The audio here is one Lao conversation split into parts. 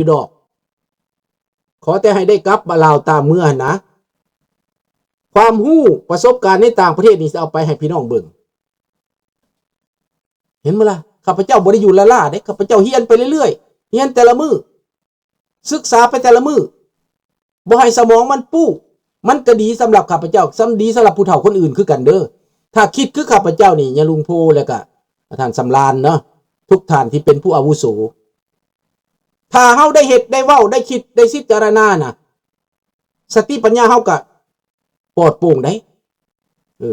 ຢູ່ດອກ ຂໍແຕ່ໃຫ້ໄດ້ກັບມາລາວຕາມເມືອຫັ້ນນະ. ຄວາມຮູ້ປະສົບການໃນຕ່າງປະເທດນີ້ ຊິເອົາໄປໃຫ້ພີ່ນ້ອງເບິ່ງ. ເຫັນບໍ່ລະ? ຂ້າພະເຈົ້າບໍ່ໄດ້ຢູ່ລ້າໆເດ້, ຂ້າພະເຈົ້າຮຽນໄປເລື້ອຍໆ, ຮຽນແຕ່ລະມື້, ສຶກສາໄປແຕ່ລະມື້, ບໍ່ໃຫ້ສະໝອງມັນປູ້. ມັນກໍດີສຳລັບຂ້າພະເຈົ້າ, ສ່ຳດີສຳລັບຜູ້ເຖົ້າຄົນອື່ນຄືກັນເດີ້. ຖ້າຄິດຄືຂ້າພະເຈົ້ານີ້, ຍາລຸງໂພ ແລ້ວກະທ່ານສຳລານເນາະ, ທຸກທ່ານທີ່ເປັນຜູ້ອາວຸໂສ, ຖ້າເຮົາໄດ້ເຮັດ, ໄດ້ເວົ້າ, ໄດ້ຄິດ, ໄດ້ພິຈາລະນານະ, ສະຕິປັນຍາເຮົາກະປອດໂປ່ງໄດ໋. ເອີ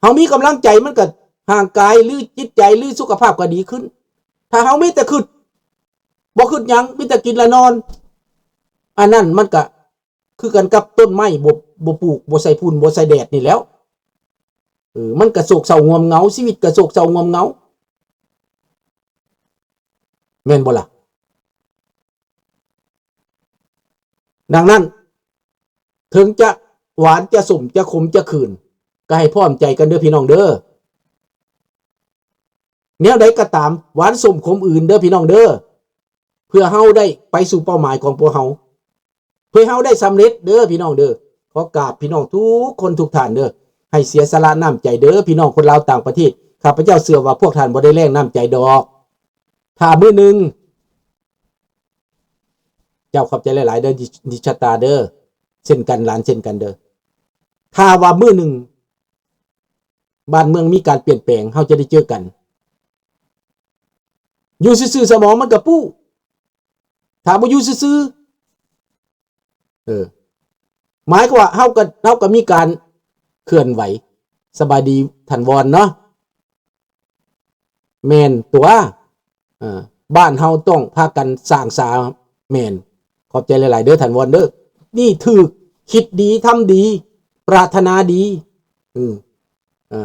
ເຮົາມີກຳລັງໃຈ, ມັນກະ ຮ່າງກາຍ ຫຼື ຈິດໃຈ ຫຼື ສຸຂະພາບກະດີຂຶ້ນ. ຖ້າເຮົາມີແຕ່ຄຶດ, ບໍ່ຄຶດຫຍັງ, ມີແຕ່ກິນແລະນອນ, ອັນນັ້ນມັນກະຄືກັນກັບຕົ້ນໄມ້ ບໍ່, ບໍ່ປູກ, ບໍ່ໃສ່ຝຸ່ນ, ບໍ່ໃສ່ແດດນີ້ແຫຼ້ວ. ເອີ ມັນກະໂສກເສົ້າງວມເຫງົາ, ຊີວິດກະໂສກເສົ້າງວມເຫງົາ, ແມ່ນບໍ່ລະ? ດັ່ງນັ້ນ, ເຖິງຈະຫວານ, ຈະສົ້ມ, ຈະຂົມ, ຈະຂືນ, ກໍໃຫ້ພ້ອມໃຈກັນເດີ້ພີ່ນ້ອງເດີ້. ແນວໃດກໍຕາມ, ຫວານສົ້ມຂົມອື່ນເດີ້ພີ່ນ້ອງເດີ້, ເພື່ອເຮົາໄດ້ໄປສູ່ເປົ້າໝາຍຂອງພວກເຮົາ, ເພື່ອເຮົາໄດ້ສຳເລັດເດີ້ພີ່ນ້ອງເດີ້. ຂໍກາບພີ່ນ້ອງທຸກຄົນທຸກທ່ານເດີ້, ໃຫ້ເສຍສະຫຼະນ້ຳໃຈເດີ້ພີ່ນ້ອງຄົນລາວຕ່າງປະເທດ. ຂ້າພະເຈົ້າເຊື່ອວ່າພວກທ່ານບໍ່ໄດ້ແລ້ງນ້ຳໃຈດອກ. ຖ້າມື້ໜຶ່ງ ເຈົ້າຂອບໃຈຫຼາຍໆເດີ້ ດິ ດິຊະຕາເດີ້, ເຊັ່ນກັນຫຼານ ເຊັ່ນກັນເດີ້. ຖ້າວ່າມື້ໜຶ່ງບ້ານເມືອງມີການປ່ຽນແປງ, ເຮົາຈະໄດ້ເຈີກັນ. ຢູ່ຊື່ໆ ສະໝອງມັນກະປູ້, ຖ້າບໍ່ຢູ່ຊື່ໆ. ເອີ ໝາຍຄວາມວ່າເຮົາກໍ, ເຮົາກໍມີການເຄື່ອນໄຫວ. ສະບາຍດີທ່ານວອນເນາະ. ແມ່ນຕົວະ, ເອີ ບ້ານເຮົາຕ້ອງພາກັນສ້າງສາ. ແມ່ນ, ຂອບໃຈຫຼາຍໆເດີ້ທ່ານວອນເດີ້. ນີ້ຖືກ, ຄິດດີ, ທຳດີ, ປາດຖະໜາດີ. ອືມ ເອີ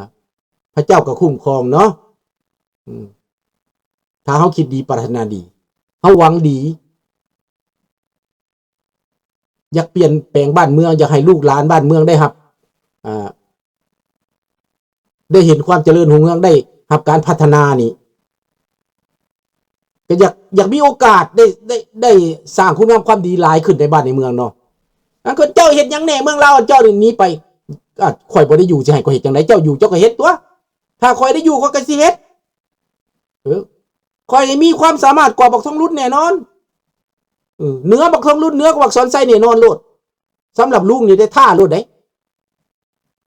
ພະເຈົ້າກໍຄຸ້ມຄອງເນາະ. ອືມ ຖ້າເຮົາຄິດດີ, ປາດຖະໜາດີ, ເຮົາຫວັງດີ, ຢາກປ່ຽນແປງບ້ານເມືອງ, ຢາກໃຫ້ລູກຫຼານບ້ານເມືອງໄດ້ຮັບ, ອ່າ, ໄດ້ເຫັນຄວາມຈະເລີນຮຸ່ງເຮືອງ, ໄດ້ຮັບການພັດທະນານີ້, ກໍຢາກ, ຢາກມີໂອກາດໄດ້, ໄດ້, ໄດ້ສ້າງຄຸນງາມຄວາມດີຫຼາຍຂຶ້ນໃນບ້ານໃນເມືອງເນາະ. ອັນເຈົ້າເຮັດຫຍັງແດ່ເມືອງລາວ, ອັນເຈົ້ານີ້ໜີໄປ, ອາ, ຂ້ອຍບໍ່ໄດ້ຢູ່, ຊິໃຫ້ຂ້ອຍເຮັດຈັ່ງໃດ? ເຈົ້າຢູ່, ເຈົ້າກໍເຮັດຕົວະ. ຖ້າຂ້ອຍໄດ້ຢູ່, ຂ້ອຍກໍຊິເຮັດ. ເອີ ຂ້ອຍນີ້ມີຄວາມສາມາດກວ່າບັກທອງລຸນແນ່ນອນ. ເອີ ເໜືອບັກທອງລຸນ, ເໜືອກວ່າບັກສອນໄຊແນ່ນອນໂລດ. ສຳລັບລຸງນີ້ໄດ້ ທ້າໂລດເດ້.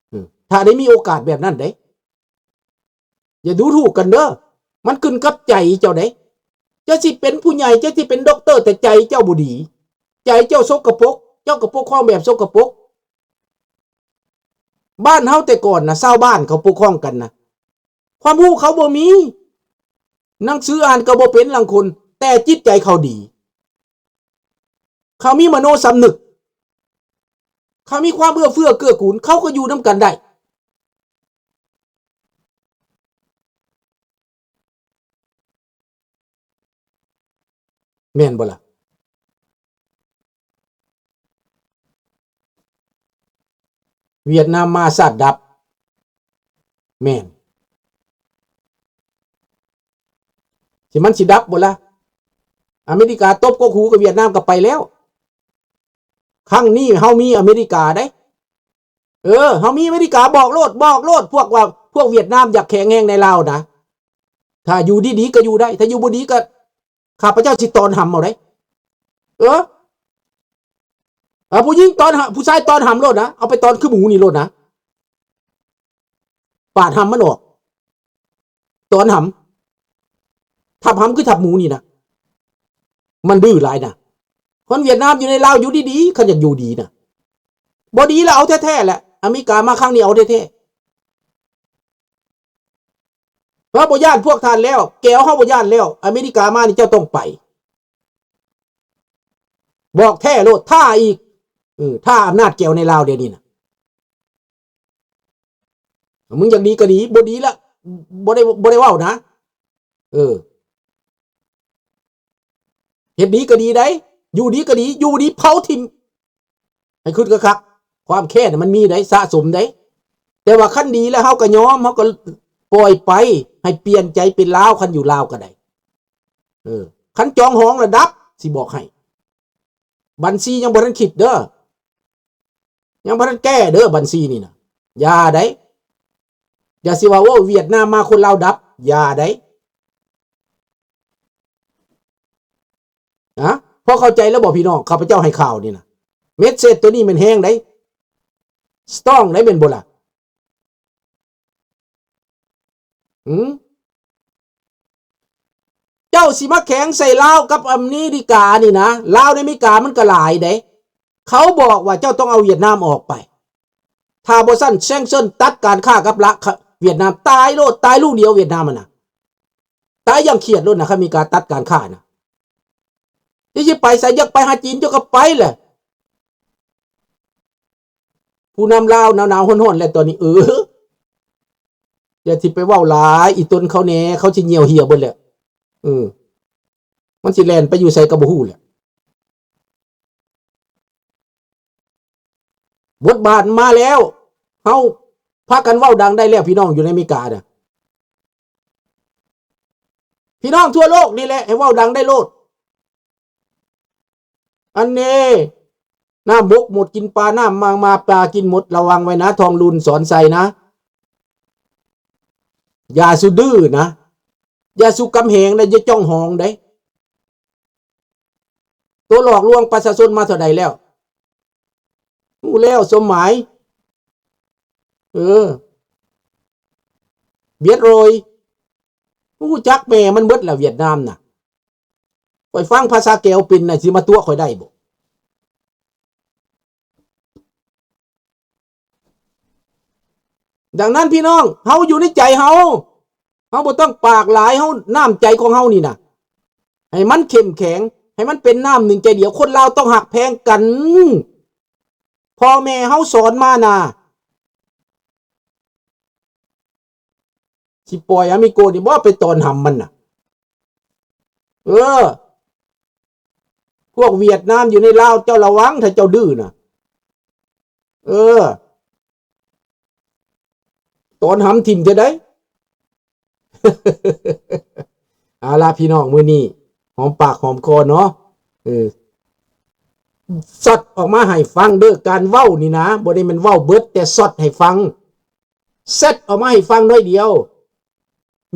ເອີ ຖ້າໄດ້ມີໂອກາດແບບນັ້ນເດ້. ຢ່າດູຖູກກັນເດີ. ມັນຂຶ້ນກັບໃຈເຈົ້າເດ້. ເຈົ້າຊິເປັນຜູ້ໃຫຍ່, ເຈົ້າຊິເປັນດັອກເຕີ, ແຕ່ໃຈເຈົ້າບໍ່ດີ. ໃຈເຈົ້າສົກກະປົກ. ເຈົ້າກໍປົກຄອງແບບສົກກະປົກ. ບ້ານເຮົາແຕ່ກ່ອນນະ, ຊາວບ້ານເຂົາປົກຄອງກັນນະ, ຄວາມຮູ້ເຂົາບໍ່ມີ, ໜັງສືອ່ານກໍບໍ່ເປັນລາງຄົນ, ແຕ່ຈິດໃຈເຂົາດີ, ເຂົາມີມະໂນສຳນຶກ, ເຂົາມີຄວາມເອື້ອເຟື້ອເກື້ອກູນ, ເຂົາກໍຢູ່ນຳກັນໄດ້. ແມ່ນບໍ່ລະ? ຫວຽດນາມມາຊາດດັບ. ແມ່ນ. ຊິ ມັນຊິດັບບໍ່ລະ? ອາເມລິກາຕົບກົກຫູກັບຫວຽດນາມກໍໄປແລ້ວ. ຄັ້ງນີ້ເຮົາມີອາເມລິກາເດ້. ເອີ ເຮົາມີອາເມລິກາ, ບອກໂລດ, ບອກໂລດ, ພວກວ່າ ພວກຫວຽດນາມຢາກແຂງແຮງໃນລາວນະ. ຖ້າຢູ່ດີໆກໍຢູ່ໄດ້, ຖ້າຢູ່ບໍ່ດີກໍ ຂ້າພະເຈົ້າຊິຕອນຫຳເອົາເດ້. ເອີ ເອີ ຜູ້ຍິງຕອນຫຳ, ຜູ້ຊາຍຕອນຫຳໂລດນະ, ເອົາໄປຕອນຄືໝູນີ້ໂລດນະ, ປາດຫຳມັນອອກ, ຕອນຫຳ, ທັບຫຳຄືທັບໝູນີ້ນະ. ມັນດື້ຫຼາຍນະ. ຄົນຫວຽດນາມຢູ່ໃນລາວຢູ່ດີໆ, ຄັນຢາກຢູ່ດີນະ, ບໍ່ດີລະເອົາແທ້ໆແຫຼະ. ອາເມລິກາມາຄັ້ງນີ້ເອົາແທ້ໆ. ເຮົາບໍ່ຢ້ານພວກທ່ານແລ້ວ, ແກວເຮົາບໍ່ຢ້ານແລ້ວ. ອາເມລິກາມານີ້ເຈົ້າຕ້ອງໄປ. ບອກແທ້ໂລດ, ທ້າອີກ. ເອີ ທ້າອຳນາດແກວໃນລາວດຽວນີ້ນະ. ມຶງຢາກດີກໍດີ, ບໍ່ດີລະ ບໍ່ໄດ້, ບໍ່ໄດ້ເວົ້ານະ. ເອີ ເຮັດດີກໍດີໄດ໋, ຢູ່ດີກໍດີ, ຢູ່ດີເຜົາຖິ້ມ. ໃຫ້ຄິດຄັກໆ, ຄວາມແຄ້ນນະມັນມີໄດ໋, ສະສົມໄດ໋. ແຕ່ວ່າຄັນດີແລ້ວເຮົາກໍຍອມ, ເຮົາກໍປ່ອຍໄປ, ໃຫ້ປ່ຽນໃຈເປັນລາວ, ຄັນຢູ່ລາວກໍໄດ້. ເອີ ຄັນຈອງຫອງລະດັບ, ຊິບອກໃຫ້. ບັນຊີຍັງບໍ່ທັນຄິດເດີ້ ຍັງບໍ່ທັນແກ້ເດີ້ ບັນຊີນີ້ນະ. ຢ່າໄດ໋ ຢ່າຊິວ່າ ໂອ້ ຫວຽດນາມມາຄົນລາວດັບ ຢ່າໄດ໋. ຮະ ພໍເຂົ້າໃຈແລ້ວບໍ່ພີ່ນ້ອງ ຂ້າພະເຈົ້າໃຫ້ຂ່າວນີ້ນະ? ເມັດເສດໂຕນີ້ແມ່ນແຮງໄດ໋ ສະຕອງໄດ໋ ແມ່ນບໍ່ລະ? ຫືມ? ເຈົ້າຊິມາແຂງໃສ່ລາວກັບອາເມລິການີ້ນະ ລາວໃນອາເມລິກາມັນກໍຫຼາຍເດ້. ເຂົາບອກວ່າເຈົ້າຕ້ອງເອົາຫວຽດນາມອອກໄປ ຖ້າບໍ່ຊັ້ນແຊງເຊິນຕັດການຄ້າກັບລະ ຫວຽດນາມ. ຕາຍໂລດ ຕາຍລູກດຽວຫວຽດນາມຫັ້ນນະ ຕາຍຢ່າງຂຽດໂລດນະ ຄັນອາເມລິກາຕັດການຄ້ານະ. ທີ່ຊິໄປໃສ ຢາກໄປຫາຈີນເຈົ້າກໍໄປແຫຼະ. ຜູ້ນຳລາວໜາວໆຮ້ອນໆແລ້ວຕອນນີ້ ເອີ ຢ່າຊິໄປເວົ້າຫຼາຍ ອີ່ຕົນເຂົາແດ່ ເຂົາຊິຍ່ຽວເຫື່ອເບິດແລ້ວ. ເອີ ມັນຊິແລ່ນໄປຢູ່ໃສກໍບໍ່ຮູ້ແຫຼະ. ບົດບາດມາແລ້ວ ເຮົາພາກັນເວົ້າດັງໄດ້ແລ້ວ ພີ່ນ້ອງຢູ່ໃນອາເມລິການະ ພີ່ນ້ອງທົ່ວໂລກນີ້ແຫຼະ ໃຫ້ເວົ້າດັງໄດ້ໂລດ. ອັນນີ້ ນ້ຳບົກໝົດກິນປາ ນ້ຳມັງມາປາກິນໝົດ ລະວັງໄວ້ນະ ທອງລຸນສອນໄຊນະ. ຢ່າສູ່ດື້ນະ ຢ່າສູ່ກຳແຫງນະ ຢ່າຈ້ອງຫອງເດ້. ໂຕຫຼອກລວງປະຊາຊົນມາເທົ່າໃດແລ້ວ? ຮູ້ແລ້ວສົມໝາຍ. ເອີ ວຽດໂຣຍ ຮູ້ຈັກແມ່ມັນເບິດລະ ຫວຽດນາມນະ. ຂ້ອຍຟັງພາສາແກວເປັນນະ ຊິມາຕົວະຂ້ອຍໄດ້ບໍ່? ດັ່ງນັ້ນພີ່ນ້ອງ ເຮົາຢູ່ໃນໃຈເຮົາ ເຮົາບໍ່ຕ້ອງປາກຫຼາຍ ເຮົາ ນ້ຳໃຈຂອງເຮົານີ້ນະ ໃຫ້ມັນເຂັ້ມແຂງ ໃຫ້ມັນເປັນນ້ຳໜຶ່ງໃຈດຽວ. ຄົນລາວຕ້ອງຮັກແພງກັນ ພໍ່ແມ່ເຮົາສອນມານະ. ຊິປ່ອຍອາມິໂກະນີ້ບໍ່ ໄປຕອນຫຳມັນນະ? ເອີ ພວກຫວຽດນາມຢູ່ໃນລາວ ເຈົ້າລະວັງ ຖ້າເຈົ້າດື້ນະ. ເອີ ຕອນຫຳຖິ້ມເທື່ອໃດ. ເອົາລະພີ່ນ້ອງ ມື້ນີ້ຫອມປາກຫອມຄໍເນາະ. ເອີ ຊັອດອອກມາໃຫ້ຟັງເດີ້ ການເວົ້ານີ້ນະ ບໍ່ໄດ້ແມ່ນເວົ້າເບິດ ແຕ່ຊັອດໃຫ້ຟັງ ແຊັດອອກມາໃຫ້ຟັງໜ້ອຍດຽວ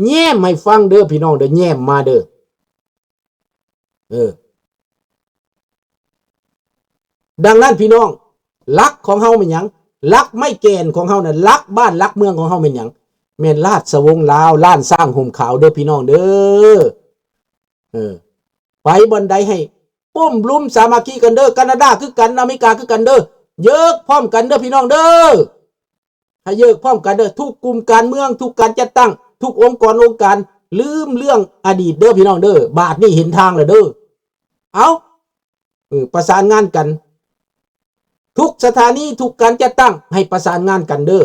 ແຍ້ມໃຫ້ຟັງເດີ້ພີ່ນ້ອງເດີ້ ແຍ້ມມາເດີ້. ເອີ ດັ່ງນັ້ນພີ່ນ້ອງ ຫຼັກຂອງເຮົາແມ່ນຫຍັງ? ຫຼັກໄມ້ແກ່ນຂອງເຮົານັ້ນ ຫຼັກບ້ານຫຼັກເມືອງຂອງເຮົາແມ່ນຫຍັງ? ແມ່ນລາຊະວົງລາວ ລ້ານຊ້າງຮົ່ມຂາວເດີ້ພີ່ນ້ອງເດີ້. ເອີ ໄປບ່ອນໃດໃຫ້ ປຶ້ມລຸມສາມັກຄີກັນເດີ້ ການາດາຄືກັນ ອາເມລິກາຄືກັນເດີ້ ເຢິກພ້ອມກັນເດີ້ພີ່ນ້ອງເດີ້ ໃຫ້ເຢິກພ້ອມກັນເດີ້ ທຸກກຸ່ມການເມືອງ ທຸກການຈັດຕັ້ງ ທຸກອົງກອນອົງການ ລືມເລື່ອງອະດີດເດີ້ພີ່ນ້ອງເດີ້ ບາດນີ້ເຫັນທາງແລ້ວເດີ້ ເອົາ ເອີ ປະສານງານກັນ ທຸກສະຖານີ ທຸກການຈັດຕັ້ງ ໃຫ້ປະສານງານກັນເດີ້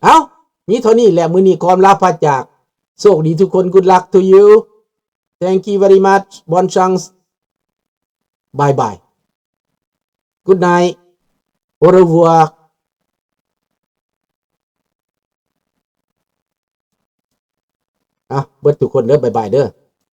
ເອົາ ມີເທົ່ານີ້ແຫຼະ ມື້ນີ້ຂໍອຳລາພາຈາກ ໂຊກດີທຸກຄົນ Good luck to you. Thank you very much. Bonne chance. Bye bye. Good night. Au revoir. ອ່ະ ເບິດທຸກຄົນເດີ້ ບາຍບາຍເດີ້.